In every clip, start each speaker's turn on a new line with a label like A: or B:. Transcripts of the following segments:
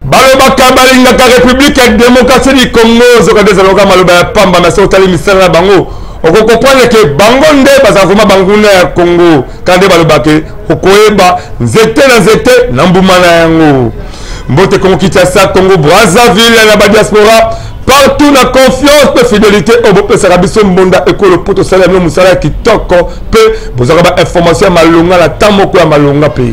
A: Balobaka balingaka Republique ya Democratie du Congo, zoka nde ezalaka maloba ya pamba, mais soki otali misala na bango okokomprendre ke bango nde bazala vraiment banguna ya Congo. Kaka nde balobaka ke okoyeba nzete na nzete na mbuma na yango. Mbote Congo Kinshasa, Congo Brazzaville na ba diaspora partout na confiance mpe fidelité oyo bopesaka biso mbonda ekolo mpo tosala bino mosala ya kitoko mpe bozwaka ba information ya malonga na temps moko ya malonga mpe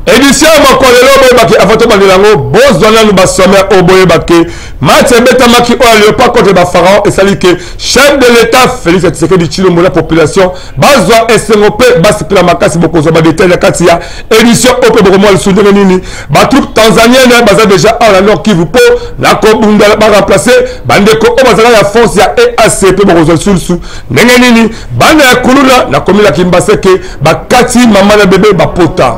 A: Edition ya mokolo lelo boyebaki avant tobandela yango bozwa nanu basommaire oyo boyebaki match ebetamaki oyo ya leopard contre bapharaon esali ke chef de l'état félix tshisekedi tshilombo na population bazwa esengo mpe basepela makasi. Bokozwa badetail na kati ya édition oyo mpe bokomona lisusu ndenge nini batroupe tanzanienne baza deja awa na nord kivu mpo na kobunda baremplace bandeko oyo bazalaka ya force ya eac mpe bokozwa lisusu ndenge nini bana ya kuluna na komila kimbaseke bakati mama na bebe bapota.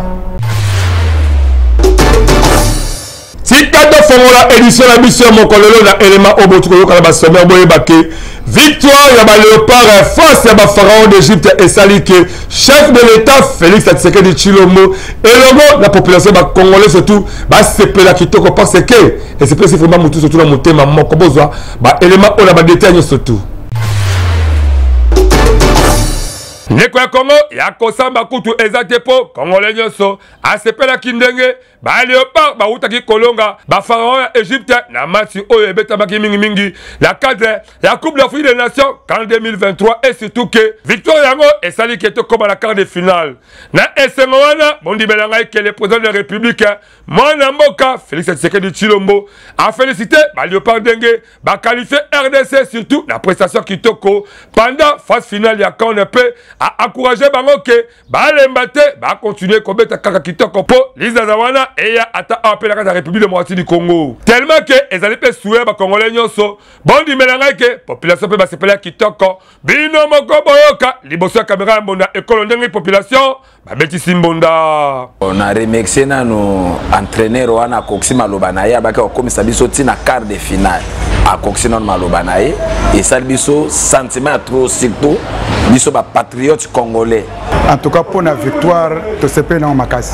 A: Tika tofongola edition na biso ya mokolo lelo na elema oyo boti koyoka na basommaire. Boyeba ke victoire ya baleopard face ya bapharaon d'Égypte esali ke chef de l'État Félix Tshisekedi Tshilombo elongo na population bacongolais surtout basepela kitoko parce que esepelisi vraiment motu surtout na motema moko. Bozwa baelema oyo na badetail nyonso tout. Ndeko ya Kongo ya kosamba kutu eza te mpo Congolais nyonso asepelaki ndenge ba Leopard bawutaki kolonga ba Pharaon ya Egypte na match oyo ebetamaki mingimingi na cadre ya Coupe d'Afrique des Nations CAN 2023 et surtout que victoire yango esali ke tokóma na quart de finale. Na esengo wana bondimela ngai ke le président de la République mwana mboka Félix Tshisekedi Tshilombo a félicité ba Leopard ndenge ba qualifié RDC surtout na prestation kitoko pendant phase finale ya CAN mpe a encouragé bango ke balemba te, bakontinue kobeta kaka kitoko mpo lizaza wana eya ata awa mpe na kati ya République démocratique du Congo tellement ke ezali mpe souhait ya bacongolais nyonso. Bondimela ngai ke population mpe basepela kitoko. Bino moko boyoka liboso ya kamera ya mbonda ekolo ndenge population babetisi mbonda.
B: Na remercier nanu entraîneur wana, akokisi maloba na ye, abaki akokomisa biso ntina quart de finale, akokisi nanu maloba na ye, esali biso sentiment ya trop, surtout biso bapatriote congolais.
C: En tout cas mpo na victoire tosepeli nango makasi.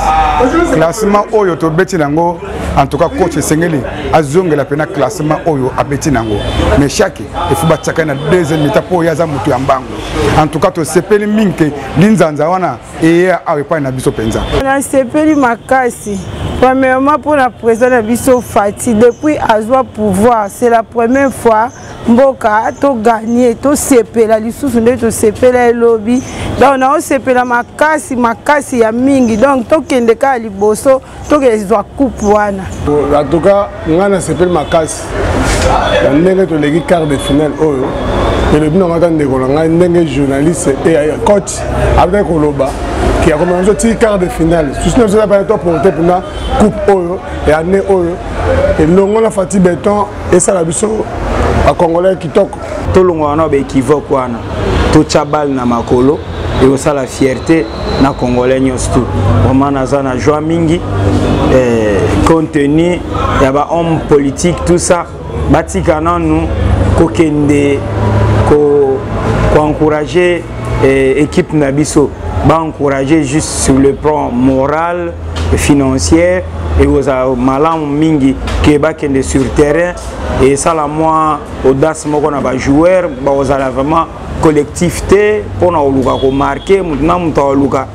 C: Classement oyo tobeti nango, en tout cas coach esengeli azongela mpena classement oyo abeti nango, mais chaque efu batiaka na deuxième mi-temps mpo oyo aza moto ya mbango. En tout cas tosepeli mingi ke linzanza wana eya awa epai na biso mpenza.
D: Nasepeli makasi premièrement mpona président na biso Fati. Depuis azwa pouvoir, c'est la première fois mboka toganye, tosepela lisusu nde tosepela elobi. Donc naosepela makasi makasi ya mingi. Donc tokende kaka liboso, tokezwa coupe wana.
E: En tout cas ngai nasepeli makasi na ndenge toleki quart de finale oyo. Elobi nango ata ndeko na ngai ndenge journaliste coach abetaki koloba ke akomema biso ti quart de finale. Susi na biso eza mpena toporte mpena coupe oyo ya année oyo elongo na Fati Beton, esala biso bacongolais kitoko.
F: Tolongwa wana baéquivoque wana, totya bale na makolo, ekosala fierté na congolais nyonso tout. Vraiment naza na joie mingi compte tenu ya bahomme politique, tout ça, batika nanu kokende koencourager équipe na biso, baencourager juste sur le plan moral, financier, ekozala malamu mingi ke bakende sur terrain. Esala mwa audace moko na bajoueur, bakozala vraiment collectif te mpona koluka komarquer. Motu na moto akoluka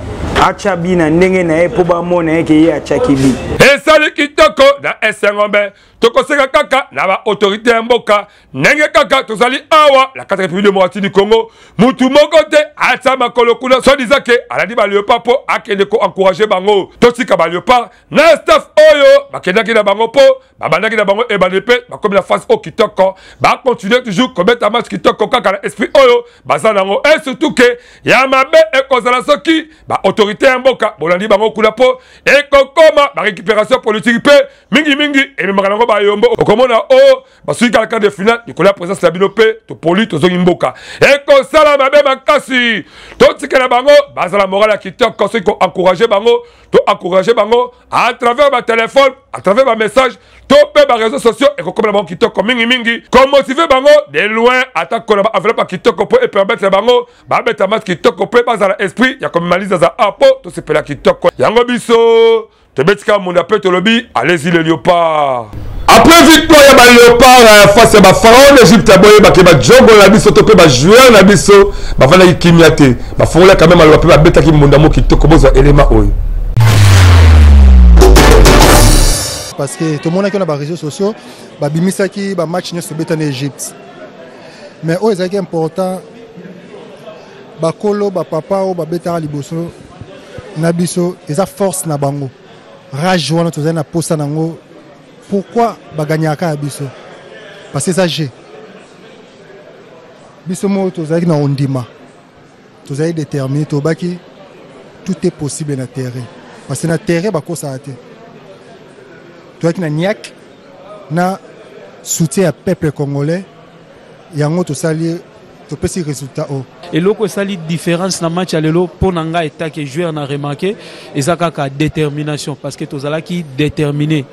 F: atya bi na ndenge na ye mpo bamona ye ke ye atyaki bi.
A: Esali kitoko na esengo mbe tokoseka kaka na baautorité ya mboka ndenge kaka tozali awa na kati ya République démocratique du Congo. Mutu moko te atia makolo kuna soi-disant ke alandi baleopard mpo akende koencourage bango. Totika baleopard na staff oyo bakendaki na bango mpo babandaki na bango ebandi mpe bakomi na phase oyo kitoko, bakontinue toujours kobeta match kitoko kaka na esprit oyo baza nango. Et surtout ke ya mabe ekozala soki baautorité ya mboka bolandi bango kuna mpo ekokoma barécupération. politique mpe mingimingi ememaka nango bayombo. Okomona o oh, basuki kaka quart de finale likolo ya présence na bino mpe topoli tozongi mboka, ekosala mabe makasi. Totikela bango bazala moral ya kitoko, soki koencourage bango, to encourage bango à travers batelefone, à travers bamessage to mpe bareseau sociaux, ekokomela bango kitoko mingimingi, komotive bango de loin, ata kona baenveloppe ya kitoko mpo epermettre bango babeta match kitoko mpe bazala esprit ya komemaliza za a mpo tosepela kitoko yango. Biso tobetika munda mpe tolobi allez-y le léopard. Après victoire ya baléopard face ya bapharaon d'Égypte, boyebake bajogo na biso to mpe bajoueur na biso bafandaki kimia te, bafungolaka meme maloba mpe babetaki mbunda mo kitoko. Bozwa elema oyo.
G: Parce que tomonaki na baréseaux sociaux babimisaki bamatch nyonso tobeta na Égypte, mais oyo ezalaki important, bakolo bapapa oyo babetaka liboso na biso, eza force na bango, rage wana tozali na posa nango. Pourquoi baganyaka ya biso? Parce que eza jeu. Biso moko tozalaki na ondima, tozali déterminé, tobaki tout est possible na terrain, parce que na terrain bakosaka te. Toyaki na niak na soutien ya peuple congolais, yango tosali, topesi résultat oyo.
H: Eloko esali différence na match ya lelo mpo na ngai etake joueur na remarqué eza kaka détermination, parce que tozalaki déterminé.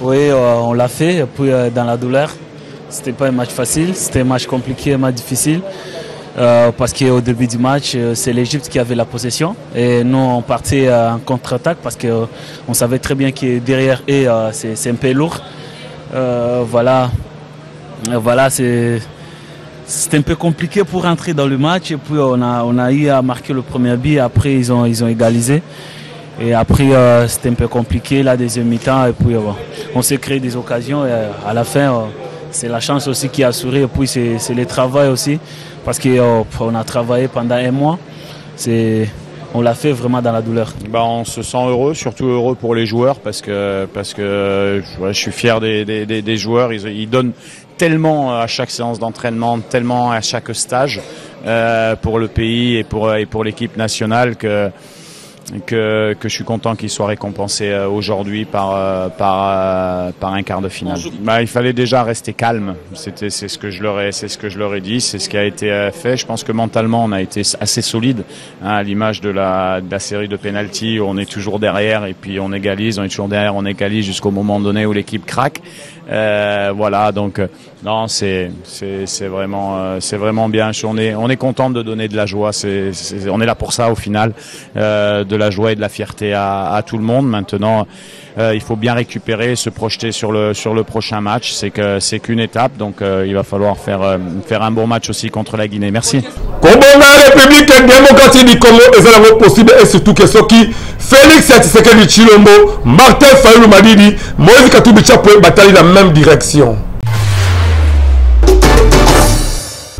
I: Oui, on l'a fait, et puis dans la douleur. C'était pas un match facile, c'était un match compliqué, un match difficile. Parce qu'au début du match, c'est l'Égypte qui avait la possession et nous on partait en contre-attaque parce qu'on savait très bien que derrière eux c'est un peu lourd. Voilà, c'est c'était un peu compliqué pour rentrer dans le match et puis on a eu à marquer le premier but. Après ils ont égalisé et après c'était un peu compliqué la deuxième mi-temps et puis bon, on s'est créé des occasions et à la fin c'est la chance aussi qui a souri et puis c'est le travail aussi parce qu'on a travaillé pendant un mois. C'est on l'a fait vraiment dans la douleur.
J: Bah, on se sent heureux, surtout heureux pour les joueurs parce que ouais, je suis fier des joueurs. Ils donnent tellement à chaque séance d'entraînement, tellement à chaque stage pour le pays et pour l'équipe nationale que je suis content qu'ils soient récompensés aujourd'hui par un quart de finale. Bah, il fallait déjà rester calme. C'était c'est ce que je leur ai dit, c'est ce qui a été fait. Je pense que mentalement on a été assez solide, hein, à l'image de la série de penalty où on est toujours derrière et puis on égalise, on est toujours derrière, on égalise jusqu'au moment donné où l'équipe craque. Voilà, donc non, c'est vraiment bien. On est content de donner de la joie. On est là pour ça au final, de la joie et de la fierté à tout le monde. Maintenant, il faut bien récupérer, se projeter sur le prochain match. C'est qu'une étape, donc il va falloir faire un bon match aussi contre la Guinée. Merci.
A: Kobonga République démocratique du Congo eza nango possible, et surtout ke soki Félix Tshisekedi Tshilombo, Martin Fayulu Madidi, Moïse Katumbi Chapwe batali na même direction.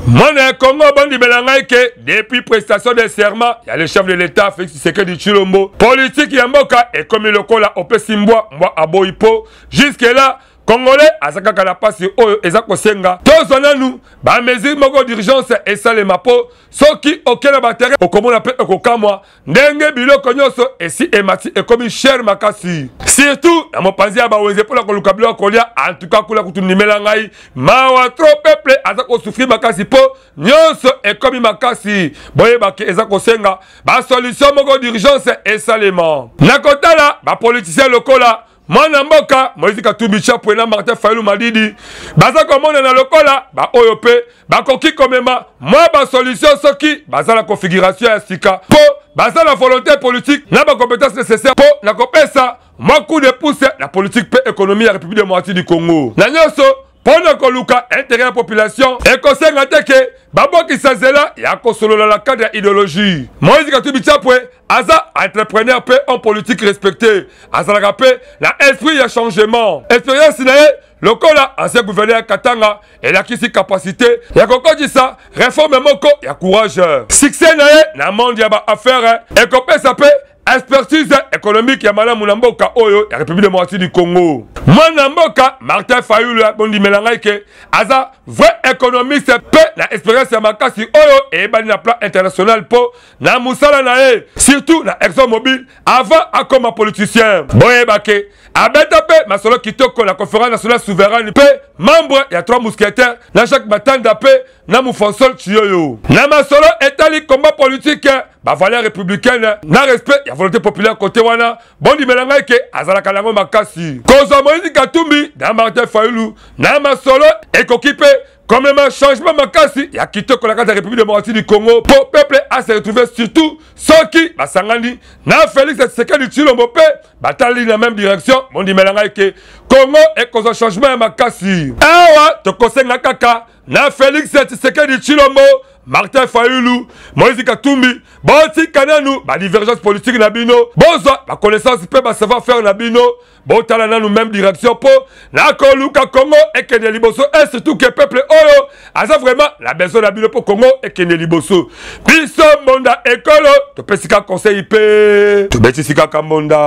A: Mwana ya Congo, bondimela ngai ke depuis prestation de serment ya le chef de l'État Félix Tshisekedi Tshilombo, politique ya mboka ekomi lokola opesi mbwa, mbwa aboyi, po jusque là Congolais aza kaka na mpasi oyo eza kosenga tozwa nanu bamesure moko d'urgence esalema, mpo soki okei na baterrain okomona mpe okokamwa ndenge biloko nyonso esi emati, ekomi cher makasi, surtout na mopanzi ya bawenze mpona koluka biloko kolia. En tout cas kuna kutu ndimela ngai, mawa trop, peuple aza kosouffrir makasi mpo nyonso ekomi makasi. Boyebake eza kosenga basolution moko d'urgence esalema. Na kotala bapoliticien lokola mwana mboka Moïse Katumbi Chapwe na Martin Fayulu Madidi, baza komonana lokola baoyo mpe bakoki komema mwa basolution soki baza na configuration ya sika, mpo baza na volonté politique na bacompétence nécessaire mpo na kopesa mwa coup de pouce na politique mpe économie ya République démocratique du Congo. Na nyonso mpo na koluka intérêt ya population, ekosenga te ke babokisa nzela ya kosolola na cadre ya idéologie. Moïse Katumbi Chapwe aza entrepreneur mpe homme politique respecté, azalaka mpe na esprit ya changement. Expérience na ye lokola ancien gouverneur ya Katanga elakisi capacité ya kokotisa réforme moko ya courage. Succès na ye na monde ya baaffaire ekopesa mpe Expertise économique ya malamu na mboka oyo ya République démocratique du Congo. Mwana mboka Martin Fayulu bondimela ngai ke aza vrai économiste mpe na expérience ya makasi oyo eyebani na plan international mpo na mosala na ye surtout na Exxon Mobil avant akoma politicien. Boyeba ke abeta mpe masolo kitoko na conférence nationale souveraine mpe membre ya trois mousquetaires na Jacques Matanda mpe na Mufonsol Tshiyoyo. Na masolo etali combat politique, ba valeurs républicaines na respect ya volonté populaire côté wana, bondimela ngai ke azalaka nango makasi. Kozwa Moïse Katumbi na Martin Fayulu na masolo ekoki mpe komema changement makasi ya kitoko na kati ya République démocratique du Congo po peuple a se retrouver surtout soki basangani na Félix Tshisekedi Tshilombo mpe batali na même direction. Bondimela ngai ke Congo ekozwa changement ya makasi. Awa tokosenga kaka na Felix Tshisekedi Tshilombo, Martin Fayulu, Moïse Katumbi, botika nanu ba divergence politique na bino, bozwa ba connaissance pe ba savoir faire na bino, botala nanu même direction po na koluka Congo ekende liboso et surtout que peuple oyo aza vraiment la besoin na bino po Congo ekende liboso. Biso mbonda ekolo topesi ka conseil pe tobetisi kaka mbonda.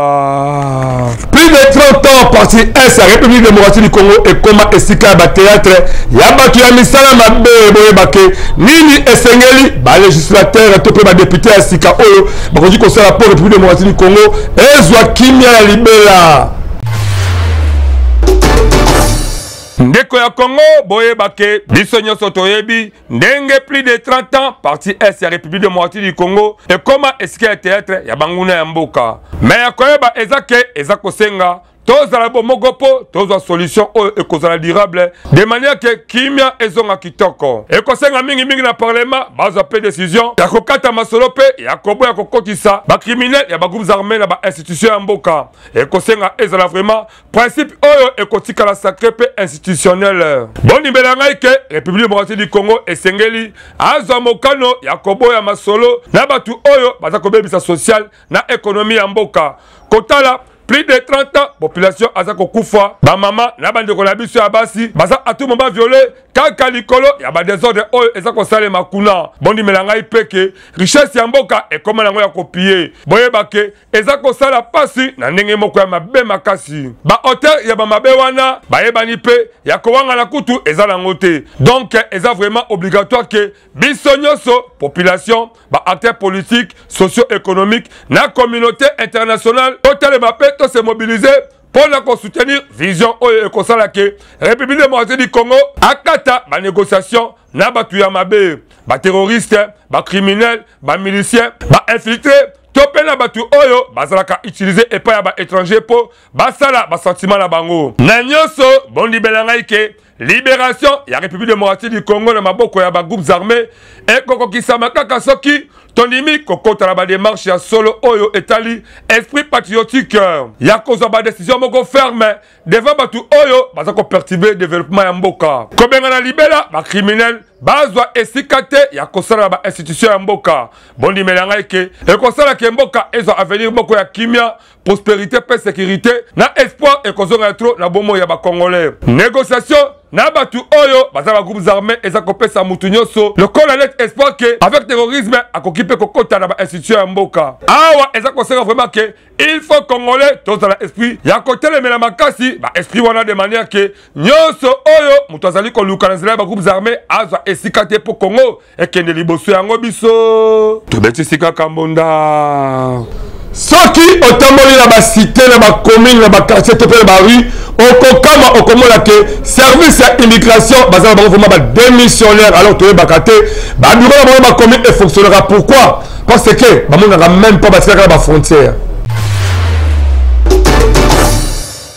A: Plus de 30 ans parti S ya République démocratique du Congo ekoma esika ya bateatre ya bato ya misala mabe. Boyeba ke nini esengeli balegislateur to mpe badepute ya sika oyo bakoki kosala mpo République démocratique du Congo ezwa kimia ya libela. Ndeko ya Congo, boyeba ke biso nyonso toyebi ndenge plus de 30 ans parti S ya République démocratique du Congo ekoma esika ya théâtre ya banguna ya mboka. Me ya koyeba eza ke eza kosenga tozala bomoko mpo tozwa solution oyo ekozala durable de manière ke kimia ezonga kitoko. Ekosenga mingimingi na parlement bazwa mpe décision ya kokata masolo mpe ya koboya kokotisa bacriminel ya bagroupes armés na bainstitution ya mboka. Ekosenga ezala vraiment principe oyo ekotikala sacré mpe institutionnel. Bondimela ngai ke République démocratique du Congo esengeli azwa mokano ya koboya masolo na bato oyo baza kobebisa social na économie ya mboka. Kotala plus de 30 ans population aza kokufa, bamama na bandeko na biso ya basi baza à tout moment violé kaka likolo ya badesordre oyo eza kosalema kuna. Bondimela ngai mpe ke richesse ya mboka ekoma nango ya kopie. Boyeba ke eza kosala pasi na ndenge moko ya mabe makasi. Ba auteur ya bamabe wana bayebani mpe ya kowangana kutu eza nango te. Donc eza vraiment obligatoire ke biso nyonso population, ba acteurs politiques, socio-économiques na communauté internationale totelema mpe to se mobiliser mpo na kosoutenir vision oyo ekosala ke République démocratique du Congo akata ba négociation na bato ya mabe, ba terroriste, ba criminel, ba milicien, ba infiltré to mpe na bato oyo bazalaka utilize epai ya ba étranger mpo basala basentiment na bango. Na nyonso, bondimela ngai ke libération ya République démocratique du Congo na maboko ya ba groupes armés ekokokisama kaka soki tondimi kokota na badémarche ya solo oyo etali esprit patriotique ya kozwa badécision moko ferme devant bato oyo baza koperturbe développement ya mboka, kobengana libela bacriminel bazwa esika te ya kosala na bainstitution ya mboka. Bondimela ngai ke ekosala ke mboka ezwa avenir moko ya kimia, prospérité mpe sécurité na espoir ekozonga ya trop na bomoi ya bacongolais. Négociation na bato oyo baza ba groupes armés eza kopesa mutu nyonso lokola net espoir ke avec terrorisme akoki mpe kokota na bainstitution ya mboka. Awa eza kosenga vraiment ke il faut congolais tozala esprit ya kotelemela makasi ba esprit wana de manière ke nyonso oyo moto azali koluka na nzela ya bagroupes armés azwa esika te mpo Congo ekende liboso. Yango biso tobetisi kaka mbonda. Soki otamboli na basite, na bacommune, na baquartier to mpe na barue, okokama okomona ke service ya immigration baza na bango vraiment badémissionnaire. Alors toyebaka te babiro na bango bacommune efonctionnaka pourquoi, parce que bamonaka même pas, batikaka na bafrontière.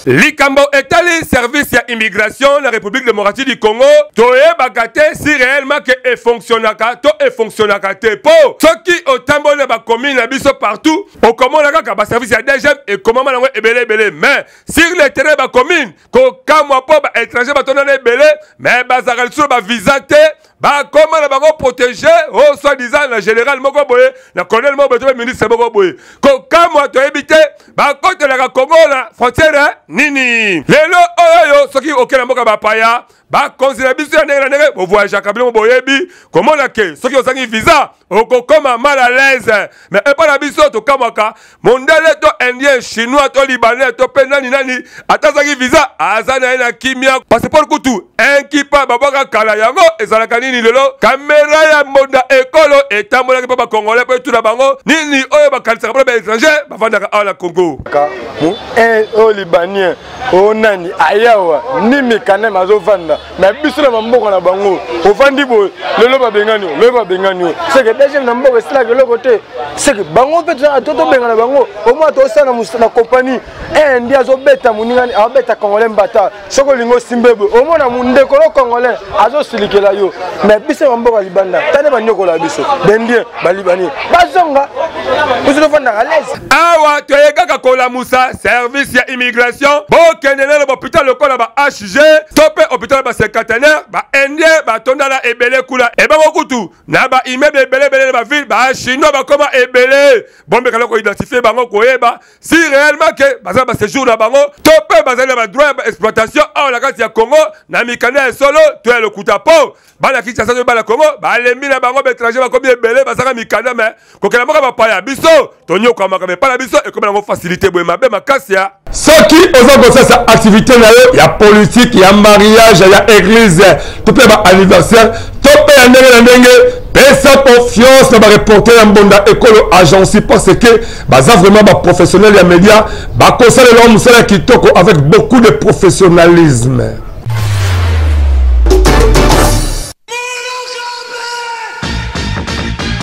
A: Likambo etali service ya immigration na République démocratique du Congo, toyebaka te si réellement ke efonctionnaka to efonctionnaka te, mpo soki otamboli na bacommune na biso partout, okomona kaka baservice ya DGM ekomama nango ebele ebele, mais sur le terrain bacommune kokamwa mpo baétranger batondana ebele, mais bazalaka lisusu bavisa te, bakoma na bango protégé o soi disant na général moko boye, na colonel moko boye to mpe ministre moko boye. Kokamwa, toyebi te bakotelaka Kongo na frontière nini. Lelo oyo soki okei na mboka bapaya Bakonzi na biso ya ndenge na ndenge bovoyageaka bino, boyebi komona ke soki ozangi visa okokoma mal à l'aise. Mais epai na biso tokamwaka, mondele to indien, chinois to libanais to mpe nani nani, ata azangi visa aza na ye na kimia. Passeport kutu inkipa babwaka kala. Yango ezalaka nini? Lelo kamera ya mbonda ekolo etambolaki mpo bakongolais mpo etuna bango nini oyo bakanisaka mpona baétranger bafandaka awa na Congo.
E: Oyo libanien, oyo nani ayawa nimi kaneme azovanda na biso na bamboka na bango, ovandi boye, lelo babengani yo, lelo babengani yo, seke dgm na mboka esilaka eloko te. Seke bango mpe tobengana bango, omoi tosala na compagnie ndi azobeta moningani, azobeta congolais mbata. Soki olingi osimbe boye, omona ndeko no congolais azosilikela yo. Mais biso na mboka libanda, tane banyokola biso, baindien, balibani bazonga, biso tofandaka lese.
A: Awa toye kaka kolamusa service ya immigration. Bokende nano bahôpital lokola ba HG to mpe hôpital ba Cinquantenaire, baindien batondala ebele kuna. Ebango kutu na baimmeuble ebele ebele na baville, bachinois bakoma ebele. Bombekala koidentifie bango, koyeba si réellement ke baza na baséjour na bango to mpe bazali na badroit ya exploitation awa na kati ya Congo, na mikanda ya solo to ya lokuta. Mpo bana Kinshasa to bana Congo balembi na bango baétranger bakomi ebele, bazanga mikanda, me kokenda mboka bapaya, biso tonyokwamaka. Me epai na biso ekomi nango facilité boye, mabe makasi ya. Soki oza kosalisa activité na yo ya politique, ya mariage, ya église to mpe baanniversaire to mpe ya ndenge na ndenge, pesa confiance na bareporter ya Mbonda Ekolo Agence, parce que baza vraiment baprofessionnel ya média, bakosalela mosala ya kitoko avec beaucoup de professionnalisme.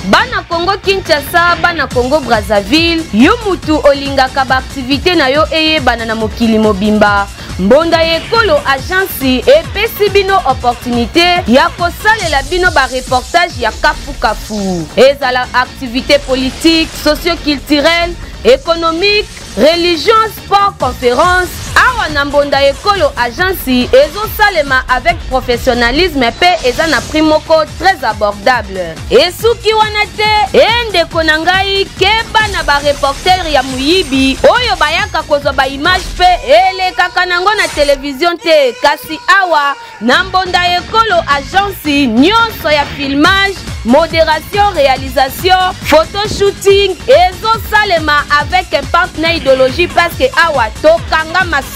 K: Bana Congo Kinshasa, bana Congo Brazzaville, yo mutu olingaka baaktivité na yo eyebana na mokili mobimba, Mbonda ya Ekolo Agence epesi bino opportunité ya kosalela bino bareportage ya kafukafu, ezala activité politique, socio-culturelle, économique, religion, sport, conférence. Awa na Mbonda Ekolo Agence ezosalema avec professionnalisme mpe eza na prix moko très abordable. Esuki wana te e, ndeko na ngai, keba na bareporter ya moyibi oyo bayaka kozwa baimage mpe elekaka nango na televizio te. Kasi awa na Mbonda Ekolo Agence, nyonso ya filmage, modération, réalisation, photoshooting ezosalema avec impact na idéologie, parce que awa tokanga masolo.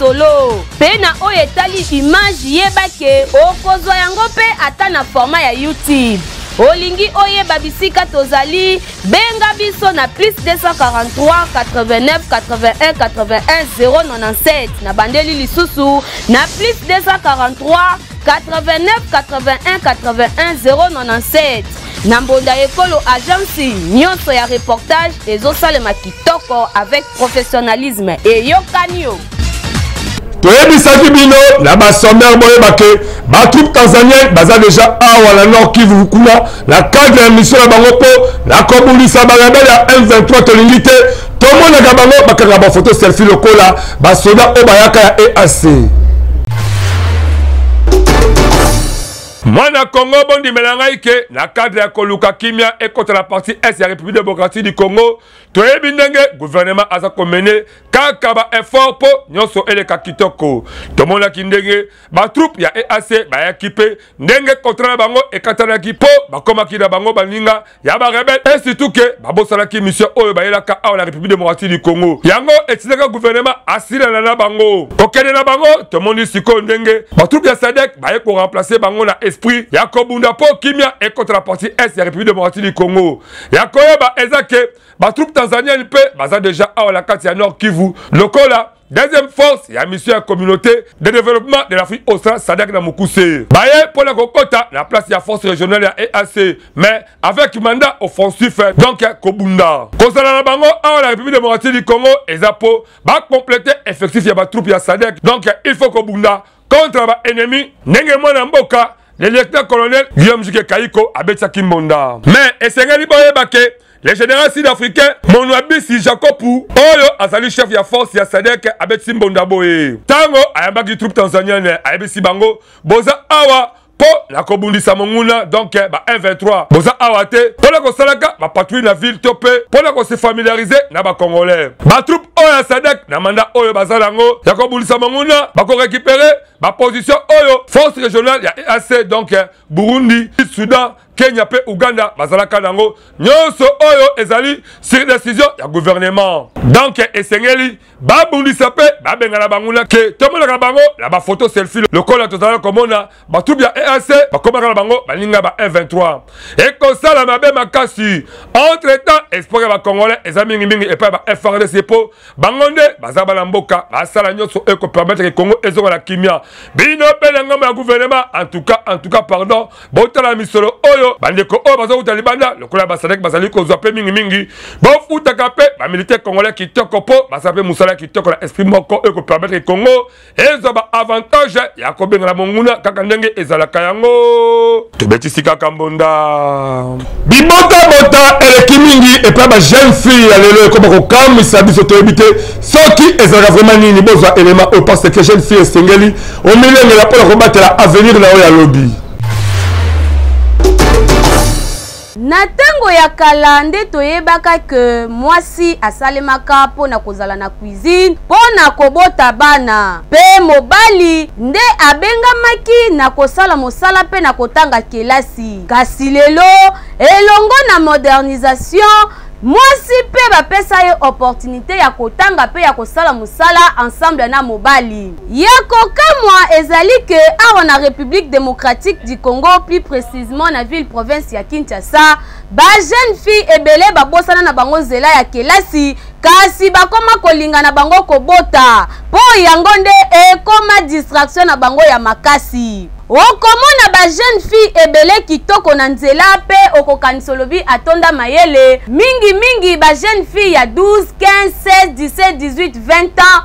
K: Mpe na oyo etali image, yeba ke okozwa yango mpe ata na format ya YouTube. Olingi oyeba bisika tozali, benga biso na plus 243 89 81 81 097. Na bandeli lisusu, na plus 243 89 81 81 097. Na Mbonda Ekolo Agence, nyonso ya reportage ezosalema kitoko avec professionnalisme. Eyokani yo.
A: Toyebisaki bino na basommaire, boyeba ke batroupe tanzanienne baza deja awa na Nord Kivu kuna na cadre ya mission na bango mpo na kobundisa barebele ya M23. Tolingi te tomonaka bango bakanga bafoto selfie lokola basoda oyo bayaka ya EAC. Mwana Congo, bondimela ngai ke na cadre ya koluka kimia ekota na partie est ya République démocratique du Congo, toyebi ndenge gouvernement aza komene kaka baeffort mpo nyonso eleka kitoko. Tomonaki ndenge batroupe ya EAC bayaki mpe ndenge contrat na bango ekatanaki mpo bakomaki na bango baninga ya barebele, et surtout ke babosanaki mission oyo bayelaka awa na République démocratique du Congo. Yango etindaka gouvernement asilana na bango, kokende na bango. Tomoni sikoyo ndenge batroupe ya SADC baye koremplace bango na esprit ya kobunda mpo kimia ekota na partie est ya République démocratique du Congo. Ya koyeba eza ke batroupe tanzanienne mpe baza deja awa na kati ya Nord Kivu lokola deuxième force ya mission ya Communauté de développement de l'Afrique australe, SADC na mokuse. Baye mpona kokɔta na place ya force régionale ya EAC, mais avec mandat offensif, donc kobunda. Kozala na bango awa na République démocratique du Congo eza mpo bacomplete effectif ya batroupe ya SADC. Donc il faut kobunda contre baennemi, ndenge mwana mboka le lieutenant colonel Guillaume Jike Kaiko abetisaki mbonda. Mais esengeli boyeba ke le général sud-africain Monwabisi Jacopu, oyo azali chef ya force ya SADC, abetisi mbonda boye ntango ayambaki troupe tanzanienne, ayebisi bango: boza awa. mpo na kobundisa monguna donc ba 123 boza awa te mpo na kosalaka bapatrouille na ville to mpe mpo na kose familiarize na bacongolais. Batroupe oyo ya SADC na manda oyo baza nango ya kobundisa monguna bakorekipere baposition oyo force régionale ya EAC donc Burundi, Sudan, Kenya mpe Uganda bazalaka nango nyonso oyo ezali sur décision ya gouvernement. Donc esengeli babundisa mpe babengana banguna ke tomonaka bango na bafoto selfie lokola tozalaka komona batroupe ya EAC bakomaka na bango baninga ba 123. Ekosala mabe makasi. Entre temps espoir ya bacongolais eza mingimingi epai ya ba FARDC mpo bango nde baza bana mboka basala nyonso ekopermettre ke Congo ezonga na kimia. Bino mpe na ngambo ya gouvernement, en tout cas pardon, botala misolo oyo bandeko oyo bazokuta libanda lokola basadek bazali kozwa mpe mingimingi, bofutaka mpe bamilitaire congolais kitoko mpo basala mpe mosala kitoko na esprit moko oyo ekopermettre Congo ezwa baavantage ya kobengana monguna kaka ndenge ezalaka yango. Tobetisi kaka mbonda bibotabota eleki mingi epai ba jeune fille ya lelo ekoma kokamwisa biso, toyebi te soki ezalaka vraiment nini. Bozwa elema oyo parce que jeune fille esengeli omilengela mpo na kobatela avenir na oyo ya lobi.
K: Na ntango ya kala nde toyebaka ke mwasi asalemaka mpo na kozala na cuisine mpo na kobota bana, mpe mobali nde abengamaki na kosala mosala mpe na kotanga kelasi. Kasi lelo, elongo na modernisation, mwasi mpe bapesa ye opportunité ya kotanga mpe ya kosala mosala ensemble na mobali. Ya kokamwa ezali ke awa na République démocratique du Congo, plus précisément na ville province ya Kinshasa, ba jeune fille ebele babosana na bango nzela ya kelasi, kasi bakoma kolinga na bango kobota mpo yango nde ekoma distraction na bango ya makasi. Okomona ba jeune fille ebele kitoko na nzela mpe okokanisa olobi atonda mayele, mingi mingi ba jeune fille ya 12, 15, 16, 17, 18, 20 ans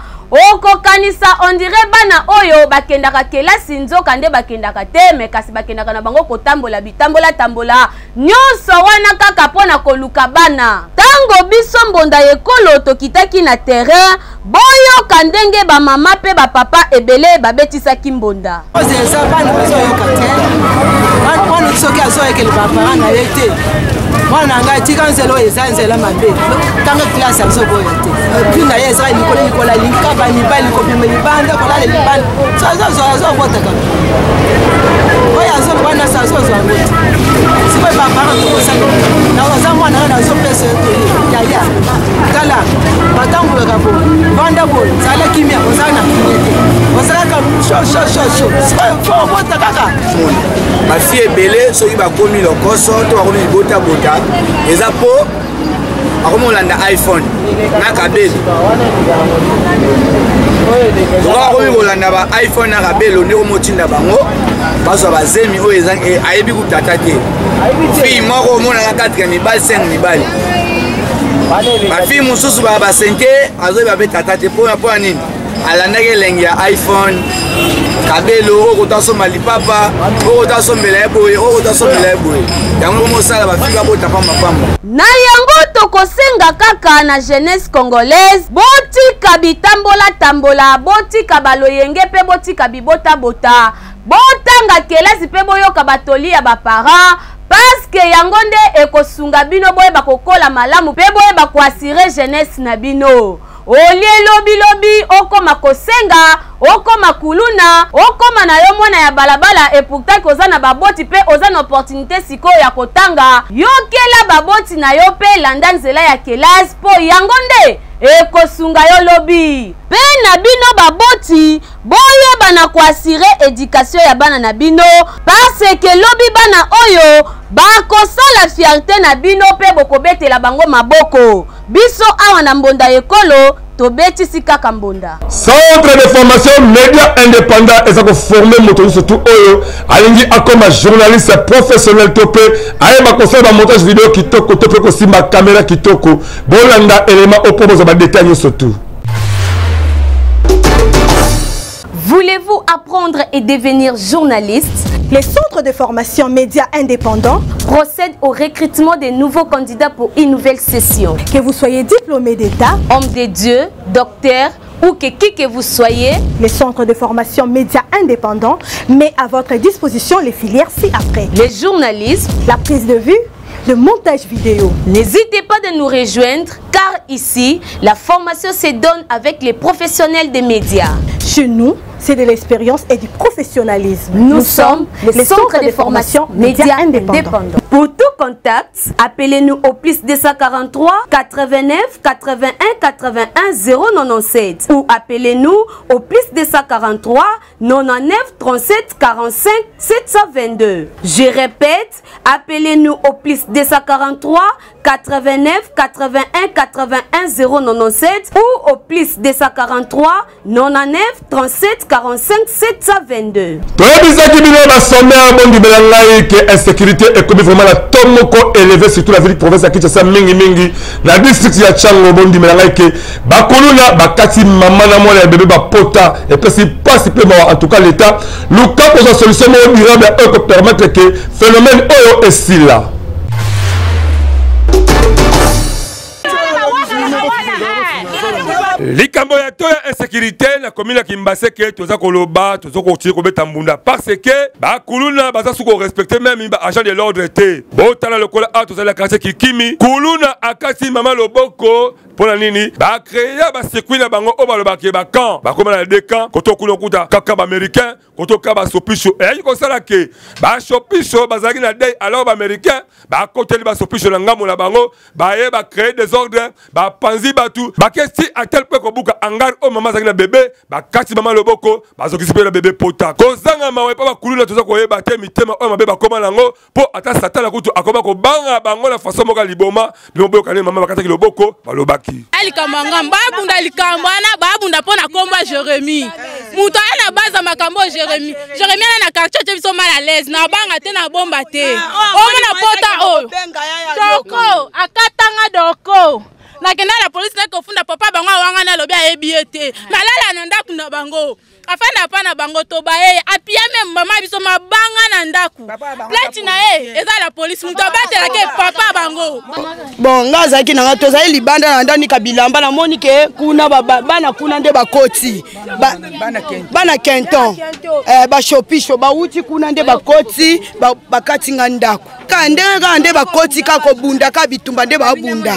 K: okokanisa on dirait bana oyo bakendaka kelasi, nzoka nde bakendaka te, me kasi bakendaka na bango kotambola bitambola tambola nyonso wana kaka mpo na koluka bana. Ntango biso mbonda ya ekolo tokitaki na terrain, boyoka ndenge bamama mpe bapapa ebele babetisaki mbonda.
L: Eza bana bazoyoka te, mwana soki azoyekela baparent na ye te, mwana na ngai tika nzela oyo eza nzela mabe, tanga klase azoboya te, epuis na ye eza likolo likolo, alingi kaka mibali kobima libanda kolala libanda, so azozwa azobotaka oyo azobwana so azozwa yango te. Sikoyo baparent tokosala na oza mwana wana azopesa yo toli yaya, tala batambolaka boye, vanda boye, zala kimia, ozala na kimia te, ozalaka shoshoshosho, sikoyo fo obota kaka.
M: Bafi ebele soki bakomi lokoso to bakomi libotabota eza mpo akomi kolanda iPhone na kabelo. Lokola akomi kolanda ba iPhone na kabelo nde komotinda bango bazwa bazemi oyo eza ayebi kutata te. Fille moko omonaka 4 mibali, 5 mibali, bafille mosusu baya basente azoyeba mpe tata te mpo ya nini alandaki elengi ya iPhone kabelo oyo kota asomba lipapa, oyo kota asombela ye boye, oyo kota asombela ye boye, yango komosala bafille babota pambapamba.
K: Na yango tokosenga kaka na jeunesse congolaise, botika bitambola-tambola, botika baloyenge mpe botika bibotabota, botanga kelasi mpe boyoka batoli ya baparent, paske yango nde ekosunga bino boyeba kokola malamu mpe boyeba koasire jeunesse na bino. Olie lobilobi okoma kosenga, okoma kuluna, okoma na yo mwana ya balabala, et pourtant oza na baboti mpe oza na opportunité sikoyo ya kotanga. Yokela baboti na yo mpe landa nzela ya kelasi mpo yango nde ekosunga yo lobi. Mpe na bino baboti, boyeba na koasire education ya bana na bino, parce que lobi bana oyo bakosala fierté na bino mpe bokobetela bango maboko. Biso awa na mbonda ekolo tobetisi kaka mbonda.
A: Centre de formation média indépendant eza koforme moto nyonso tu oyo alingi akoma journaliste professionnel to mpe ayeba kosala bamontage video kitoko to mpe kosimba kamera kitoko. Bolanda elema oyo mpo bozwa badetail nyonso tu.
K: Voulez-vous apprendre et devenir journaliste?
N: Les centres de formation médias indépendants
K: procèdent au recrutement des nouveaux candidats pour une nouvelle session.
N: Que vous soyez diplômé d'État,
K: homme de Dieu, docteur ou que qui que vous soyez.
N: Le centre de formation médias indépendants met à votre disposition les filières ci-après.
K: Les journalistes,
N: la prise de vue, le montage vidéo.
K: N'hésitez pas de nous rejoindre car ici, la formation se donne avec les professionnels des médias.
N: Chez nous, c'est de l'expérience et du professionnalisme.
K: Nous, nous sommes le centre de formation médias indépendants. Pour tout contact, appelez-nous au plus 243 89 81 81 097 ou appelez-nous au plus 243 99 37 45 722. Je répète, appelez-nous au plus 243 89 81 81 097 ou au plus 243 99 37 45 722.
A: Toyebisaki bino basommaire bondimela ngai ke insécurité ekomi vraiment na to moko élevé surtout la ville province ya Kinshasa mingi mingi na district ya Tshangu bondimela ngai ke bakuluna bakati mama na mwana ya bebe bapota epesi mpasi mpe mawa en tout cas l'état luka kozwa solution moko durable oyo ekopermettre ke phénomène oyo esila. Likambo ya to ya insécurité na commune ya Kimbaseke toza koloba toza kotie kobeta mbunda parce que bakuluna baza su korespecte meme ba agent de l'ordre te. Botala lokola awa tozali na quartier Kikimi, kuluna akati mama loboko mpo na nini bacrea bacircuit na bango oyo balobaka ke bacamp bakoma na deux camp koto kuna okuta kaka baaméricain koto ka basopisho eyaki kosala ke basopisho bazalaki na dei alors baaméricain bakoteli basopisho na ngambo na bango baye bacree desordre bapanzi bato bakesi a tel point kobuka hangar oyo mama azalaki na bebe bakati mama loboko bazokisi mpe na bebe pota kozanga mawa epa bakuluna toza koyeba te mitema oyo mabe bakoma na yango mpo ata satana kutu akoma kobanga bango na façon moko ya liboma. Bino boyoka nde mama bakataki loboko balobaki
O: likambo ya ngambo babunda likambo wana babunda mpo na kombo ya Jeremie moto aya na base ya makambo oyo Jeremie Jeremie ana na quartier otie biso mal à l'aise na banga te na bomba te omona pota oyo doko akatanga doko nakenda na polisi naki kofunda papa bango awangani alobi ayebi ye te nalala na ndako na bango afanda pa na bango toba ye apia meme mama biso mabanga na ndako plainte na ye eza la polisi moto abatelaka ye papa bango.
P: Bon, nga azalaki na nga tozali libanda na ndanika bilamba namoni ke kuna bana kuna nde bakoti bana quinton eh, bashopisho bawuti kuna nde bakoti bakati nga ndako kaka ndenge kaka nde bakoti kaka kobunda kaka bitumba nde babunda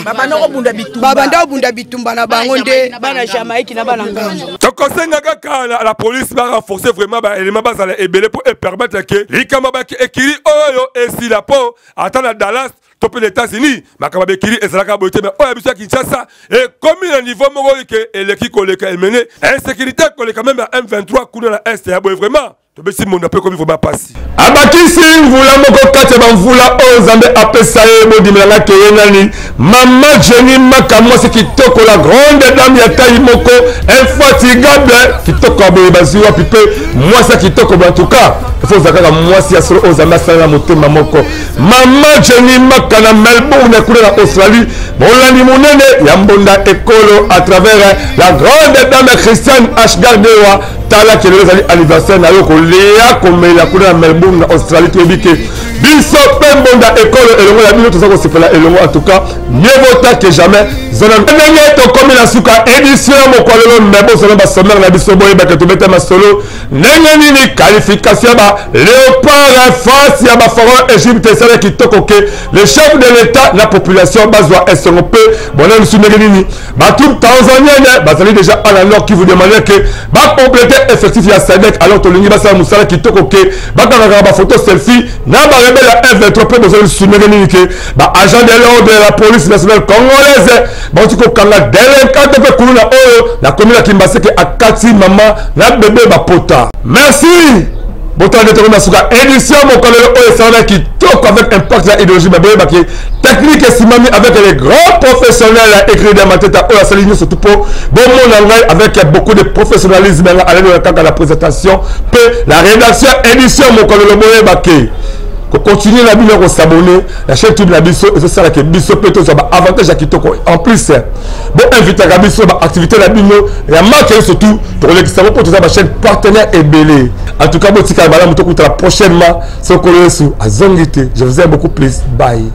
P: babanda kobunda bitumba na bango nde bana jamaïque na bana ngambo.
A: Tokosenga kaka la police ba renforcer vraiment ba élément bazala ebele mpo epermettre ke likambo baki ekili oyo esila mpo ata na Dallas to mpe na États-Unis makambo ya bekili ezalaka boye te mais oyo ya biso ya Kinshasa ekomi na niveau moko ke eleki koleka emene insécurité koleka meme ya M23 kuna na est ya boye vraiment tobesi mondo mpe ekomi vraimen mpasi. Abakisi mvula moko kati ya bamvula oyo Nzambe apesa ye. Bondimela nga ke ye nani? Mama Jenny Maka, mwasi kitoko, la grande dame ya taille moko infatigable, kitoko ya boye bazwi wapi mpe mwasi ya kitoko boye. En tout cas il faut ozala kaka mwasi ya solo oyo Nzambe asala na motema moko. Mama Jenny Maka na Melbourne kuna na Australie, molandi monene ya mbonda ekolo à travers la grande dame Christiane Ashgardewa. Tala kelelo ezali anniversaire na yo, kolia komela kuna na Melbourne na Australie. Toyebi ke biso mpe mbonda ekolo elongo na bino toza kosepela elongo. En tout cas mieux vaut tard que jamais. Zona ndenge tokomi na suka édition ya mokolo lelo, me bozala basommaire na biso boyebaka tobeta masolo ndenge nini qualification ya ba léopard face ya ba pharaon Egypte esala kitoko ke le chef de l'état na population bazwa esengo mpe bona lisu ndenge nini ba troupe tanzanienne bazali déjà à la Nord Kivu de manière que ba compléter effectif ya SADC. Alors tolingi basala mosala kitoko ke bakangaka ba photo selfie na ba rebelle ya M23 mpe bozali lisusu ndenge nini ke ba agent de l'ordre ya la police nationale congolaise bauti kokanga delinquante mpe kuluna oyo na commune ya Kimbaseke akati mama na bebe bapota. Merci botala nde tokomi na suka édition mokolelo oyo esalama kitoko avec impact ya idéologie me boyebaki technique esimami avec les grands professionnels ya écrit ya mateta oyo asali nyonso tu mpo bomona ngai avec beaucoup de professionnalisme yanga alelona kaka la présentation mpe la rédaction édition mokolelo boyebaki kocontinue na bino kosabone na chaîne youtube na biso ezosalaka biso mpe tozwa baavantage ya kitoko. En plus boinvitaka biso baactivité na bino ya marke surtout tokolekisa yango mpo toza bachaîne partenaire ebele. En tout cas botikala malamu, tokutana prochainement sokolo Yesu azongi te. Je vous aime beaucoup plus, bye.